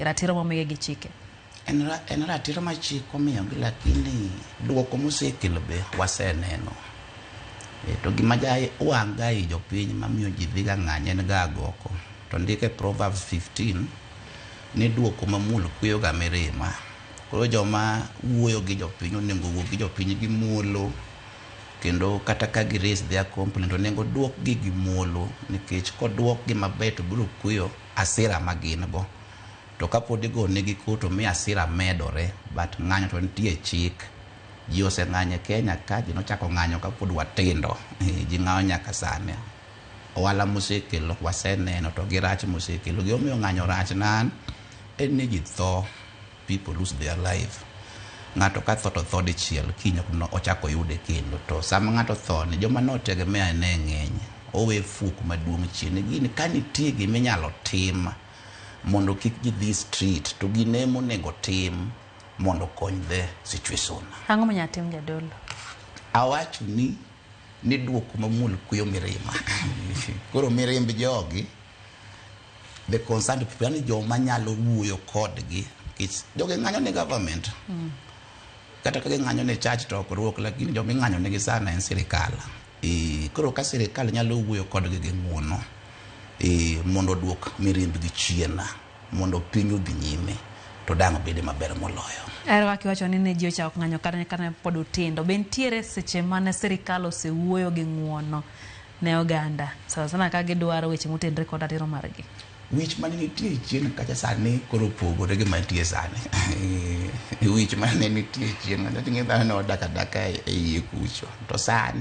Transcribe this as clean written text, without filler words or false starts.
Ratiro momigi gi chike. En ratiro ma chik omiyogi, lakini duoko mosekelo be waseneno. To gima ja wang' ga i jopiny mamiyo ji dhi ga ng'anyo en ga agoko. To ndik e Proverbs 15 ni duoko mamuol kweyo ga mirima. Koro joma wuoyo gi jopiny onego owuo gi jopiny gi muolo, kendo kata ka gi raise their complaint, onego duok gi gi muolo, nikech koduok gi maber to biro kweyo hasira ma gin go. To kapod igo negi koto mi hasira medore. But ng'anyo to nitie chik. Ji oseng'anyo e Kenya ka, ji nochako ng'anyo kapod watindo. Ji ng'anyo nyaka sani. Ohala mosekelo waseneno, to gi rach mosekelo. Gimomiyo ng'anyo rach nan en ni ji tho, people lose their life. Ng'ato ka tho to tho dichiel, kiny ok ochako oyude kendo. To sama ng'ato tho ni, joma notegemea ne ng'eny, owe fuok maduong' chien. Gini ka nitie giminyalo tim mondo kik ji dhi street, to gine monego tim mondo okony the situation. Ang'o minyalo tim, jadolo? Awacho ni duoko mamuol kweyo mirima. Koro mirimb jogi, the concerned people, yani joma nyalo wuoyo kodgi, nikech jogi ng'anyo ne government. Kata ka ging'anyo ne church to ok ruok, lakini joma ing'anyo negi sana en sirikal. Koro ka sirikal nyalo wuoyo kodgi gi ng'uono mondo oduok mirimbgi chien, mondo piny odhi nyime, to dang' bede maber moloyo. Ero kaka iwacho ni ne ji ochako ng'anyo kata kane pod utindo. Be nitiere seche mane sirikal osewuoyo gi ng'uono ne oganda, sana sana ka gidwaro weche motenore kod ratiro margi? Wich mane nitie chien kacha sani koro opogore gi mantie sani. Wich mane nitie chien kacha, ting'e dhano ne odak adaka e iye kucho. To sani